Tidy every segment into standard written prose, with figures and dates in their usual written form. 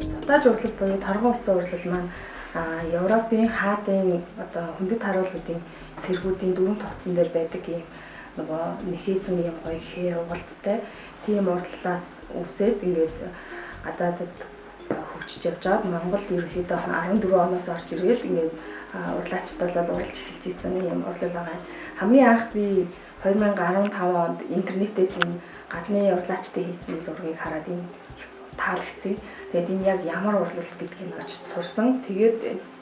Сутааж урлал буюу торгон утсан урлал маань Европын хаадын одоо хүндэт харуулуудын цэргүүдийн дөрвөн товцсон дээр байдаг ийм нөгөө нэхээсэн юм гоё хээ угалцтай тийм урлалаас үсээд ингээд гадаадд хөгжиж явж байгаад Монголд ерөнхийдөө 14 оноос орж ирээд ингээд урлаачдад бол уралж эхэлж исэн юм урлал байгаа. Хамгийн анх би 2015 онд интернетээс энэ гадны урлаачдын хийсэн зургийг хараад энэ таалагдсан. Тэгээд энэ яг ямар урлал гэдгийг очиж сурсан. Тэгээд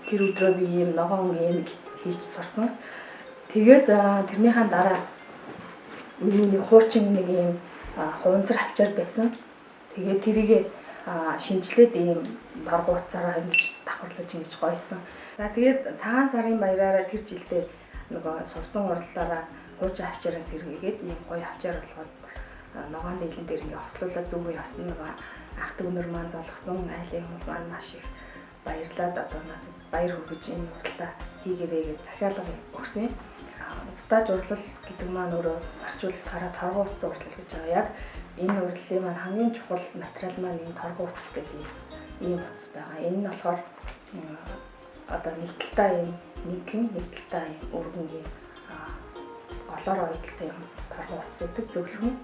тэр өдрөө би ийм ногоон юм хийж сурсан. Тэгээд тэрнийхээ дараа миний нэг хуучин нэг ийм хуванцар хавчаар байсан. Тэгээд тэрийг шинжлээд ийм торгууцаараа ингэж давхарлаж ингэж гойсон. За тэгээд цагаан сарын баяраараа тэр жилдээ нөгөө сурсан урлалаараа хуучин хавчаараа сэргээгээд ийм гоё хавчаар болгоод ногоон дийлэн дээр ингээ хослуулаад зүгөө явсан нөгөө ах дүүнер маань золгосон айлын хүмүүс маань маш их баярлаад одоо надад баяр хүргэж энэ урлаа хийгэрээ гэж захиалга өгсөн юм. Сутааж урлал гэдэг маань өөрөө орчуулахаараа торгон утас урлал гэж байгаа. Яг энэ урлалын маань хамгийн чухал материал маань энэ торгон утас гэдэг ийм утас байгаа. Энэ нь болохоор одоо нэг талдаа ийм нэгэн, нэг талдаа ийм өргөн ийм голоор ойдолтой юм торгон утас гэдэг зөвлөхөн.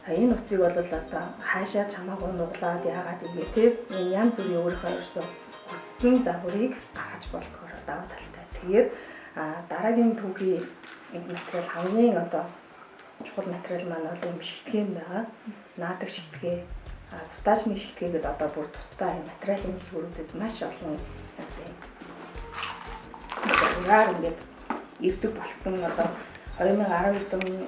Энэ утсыг бол одоо хаашаа чамаагүй нуглаад яагаад ингэ тийм янз бүрийн өөрийнхөө ерөөсөө хүссэн загварыг гаргаж болдгоор даваа талтай. Тэгээд дараагийн түүхийн материал хамгийн одоо чухал материал маань бол юм шигтгэн байгаа. Наадаг шигтгэ, сутаачны шигтгэ гэдэг одоо бүр тусдаа юм материалын дэлгүүрүүдэд маш олон янз юм. Ураар ингээд ирдэг болцсон одоо 2012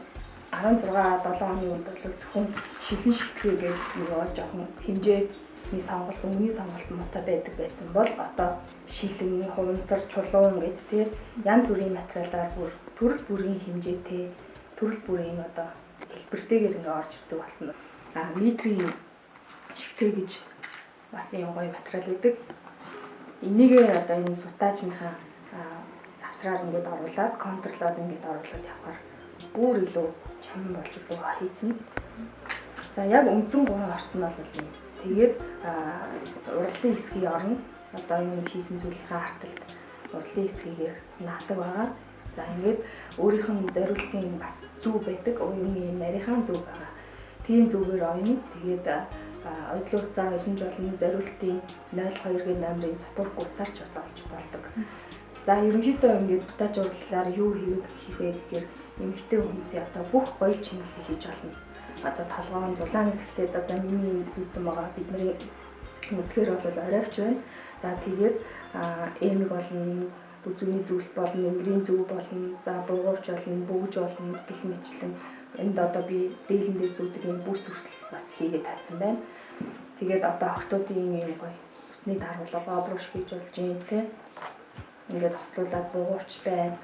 16 7 оны үед бол зөвхөн шилэн шигтгэ гэдэг нөгөө жоохон хэмжээний сонголт, өнгөний сонголт муутай байдаг байсан бол одоо шилэн, хуванцар, чулуун гэд тийм янз бүрийн материалаар бүр төрөл бүрийн хэмжээтэй, төрөл бүрийн одоо хэлбэртэйгээр ингээ орж ирдэг болсон. Метрийн шигтгэ гэж бас юм гоё материал байдаг. Энийг одоо энэ сутаажныхаа завсраар ингээд оруулаад, контрлоод ингээд оруулаад явахаар бүр илүү чамин болж илүү хийцэн. За яг үндсэн гурван орцсон бол юм. Тэгээд урлалын хэсгийг орно. Одоо энэ хийсэн зүйлийнхээ арталт урлалын хэсгээр наадаг байгаа. За ингээд өөрийнх нь зориултын бас зүв байдаг. Уян нарийнхаа зүв байгаа. Тийм зүгээр оёно. Тэгээд ойдлын утсаар ойсон ч болно. Зориултын 02 гэх номерын сатурк утсаар ч бас олж болдог. За ерөнхийдөө ингээд бутаач урлалаар юу хийвэ гэхээр эмэгтэй хүмүүсийн одоо бүх гоёл чиглэлийг хийж болно. Одоо толгоон зулаанаас эхлээд одоо миний зүүцэн байгаа бидний нүдгээр бол оройвч байна. За тэгээд эмэг болно, зүвний зүйлт болно, энгэрийн зүв болно, за бугуувч болно, бөгж болно гэх мэтчлэн энд одоо би дээлэн дээр зүүдэг юм бүс хүртэл бас хийгээд тавьсан байна. Тэгээд одоо охтуудын юм гоё үсний даруулга обруш хийж болж юм те. Ингээд хослуулаад бугуувч байна,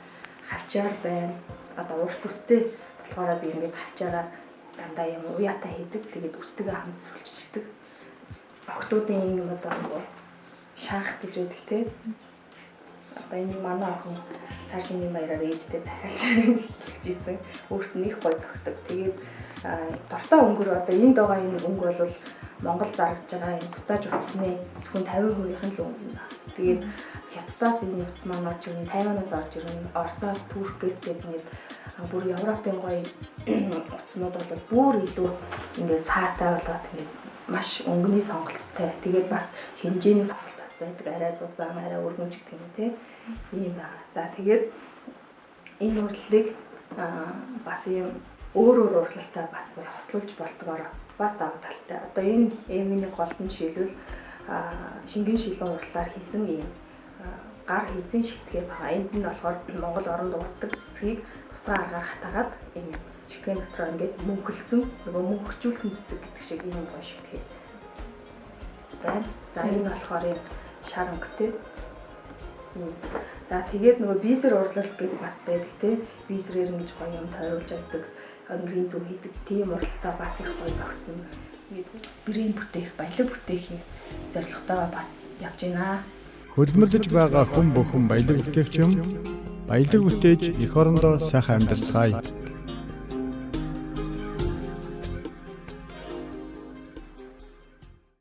хавчаар байна. Одоо урт үстэй болохоор би ингээд хавчаараа дандаа юм уяатай хийдэг. Тэгээд үстэйгээ хамт сүлжчихдэг. Охтуудын юм одоо шанх гэж байдаг те. Одоо энэ манай охин цар шинийн баяраар ээжтэй захиалж хэлж исэн. Өөрт нь их гоё зөгтөг. Тэгээд дортой өнгөр одоо энд байгаа энэ өнгө бол Монгол зарагдж байгаа энэ сутааж утасны зөвхөн 50% нь л өнгө. Тэгээд Хятадаас энэ утас маань орж ирнэ, Тайванаас орж ирнэ, Оросоос, Туркээс гэдэг ингээд бүр Европын гоё утаснууд бол бүр илүү ингээд саатай болоод ингээд маш өнгөний сонголттой. Тэгээд бас хэмжээний сонголт бас байдаг. Арай зузаан, арай өргөн ч гэдэг юм тий. Ийм байгаа. За тэгээд энэ урлалыг бас ийм өөр өөр урлалтай бас хослуулж болдгоор бас давуу талтай. Одоо энэ эмгэний голд нь жишээлбэл шингэн шилэн урлалаар хийсэн ийм гар хийцэн шигтгэ байгаа. Энд нь болохоор Монгол оронд уурдаг цэцгийг тусгай аргаар хатаагаад энэ шигтгэн дотроо ингээд мөнхөлдсөн, нөгөө мөнхөжүүлсэн цэцэг гэдэг шиг ийм гоё шигтгэ байна. За энэ болохоор ийм шар өнгөтэй. За тэгээд нөгөө бисер урлал гэдэг бас байдаг те. Бисерээр ингэж гоё юм тойруулж авдаг, өнгөрийн зүг хийдэг тийм уралдаа бас их гоё зогцсон. Ингээд брэнд бүтээх, баялаг бүтээхийн зорилготойгоо бас явж байна. Хөдөлмөрлөж байгаа хүн бүхэн баялаг бүтээгч юм. Баялаг бүтээж эх орондоо сайхан амьдарцгаая.